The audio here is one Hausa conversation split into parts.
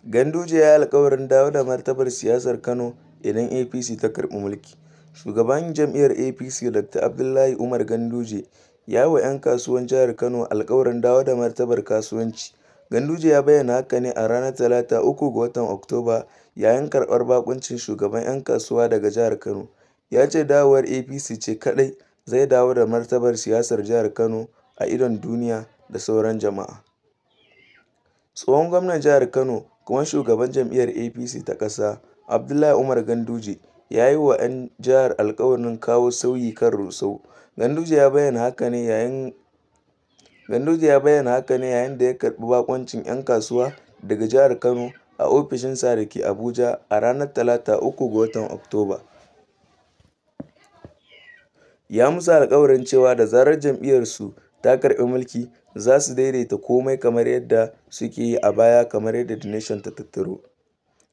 Ganduje ya yi alkawarin dawo da martabar siyasar Kano idan APC ta karɓi mulki. Shugaban jam'iyyar APC Dr. Abdullahi Umar Ganduje ya yi wa 'yan kasuwan jihar Kano alkawarin dawo da martabar kasuwanci. Ganduje ya bayyana haka ne a ranar Talata 3 ga watan Oktoba yayin karɓar baƙuncin shugaban 'yan kasuwa daga jihar Kano. Ya ce dawowar APC ce kaɗai zai dawo da martabar siyasar jihar Kano a idon duniya da sauran jama'a. Tsohon gwamnan jihar Kano kuma shugaban jam'iyyar APC ta ƙasa, Abdullahi Umar Ganduje ya yi wa 'yan jihar alkawarin kawo sauyi kan rusau. Ganduje ya bayyana haka ne yayin da ya karɓi baƙuncin 'yan kasuwa daga jihar Kano a ofishinsa da ke Abuja a ranar Talata 3 ga watan Oktoba. Ya musu alkawarin cewa da zarar jam'iyyarsu ta karɓi mulki, za su daidaita komai kamar yadda suke yi a baya kamar yadda The Nation ta tattaro.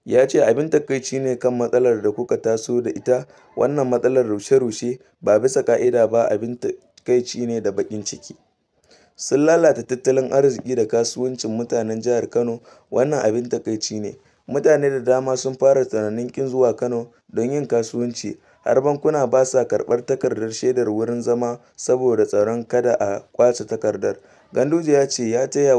Ya ce abin takaici ne kan matsalar da kuka taso da ita, wannan matsalar rushe-rushe ba bisa ƙa'ida ba abin takaici ne da baƙin ciki. Sun lalata tattalin arziki da kasuwancin mutanen jihar Kano, wannan abin takaici ne. Mutane da dama sun fara tunanin ƙin zuwa Kano don yin kasuwanci, har bankuna ba sa karɓar takardar shaidar wurin zama saboda tsoron kada a ƙwace takardar. Ganduje ya ce ya taya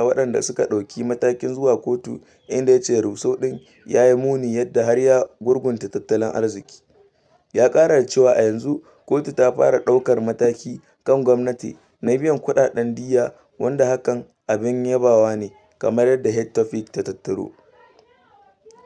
waɗanda suka ɗauki matakin zuwa kotu, inda ya ce rusau ɗin ya yi muni yadda har ya gurgunta tattalin arziki. Ya ƙara da cewa a yanzu kotu ta fara ɗaukar mataki kan gwamnati na biyan kuɗaɗen diyya wanda hakan abin yabawa ne, kamar yadda Head-Topic ta tattaro.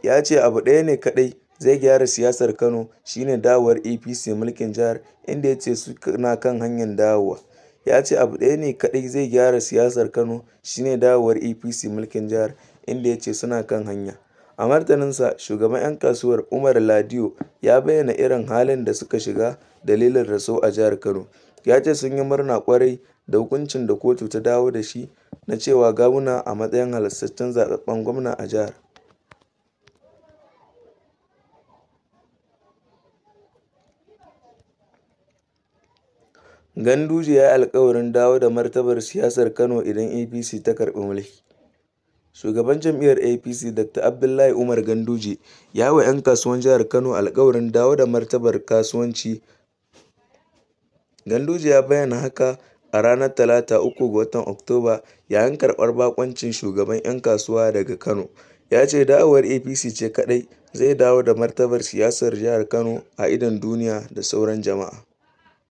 Ya ce abu ɗaya ne kaɗai zai gyara siyasar Kano shi ne dawowar APC mulkin jihar, inda ya ce suna kan hanyar dawowa. Ya ce abu ɗaya ne kaɗai zai gyara siyasar Kano shi ne dawowar APC mulkin jihar, inda ya ce suna kan hanya. A martaninsa, shugaban 'yan kasuwar, Umar Ladiyo ya bayyana irin halin da suka shiga dalilin rusau a jihar Kano. Ya ce sun yi murna ƙwarai da hukuncin da kotu ta dawo da shi na cewa Gawuna a matsayin halastaccen zaɓaɓɓen gwamna a jihar. Ganduje ya yi alkawarin dawo da martabar siyasar Kano idan APC ta karɓi mulki. Shugaban jam'iyyar APC Dr. Abdullahi Umar Ganduje ya yi wa 'yan kasuwan jihar Kano alkawarin dawo da martabar kasuwanci. Ganduje ya bayyana haka a ranar Talata 3 ga watan Oktoba yayin karɓar baƙuncin shugaban 'yan kasuwa daga Kano. Ya ce dawowar APC ce kaɗai zai dawo da martabar siyasar jihar Kano a idon duniya da sauran jama'a.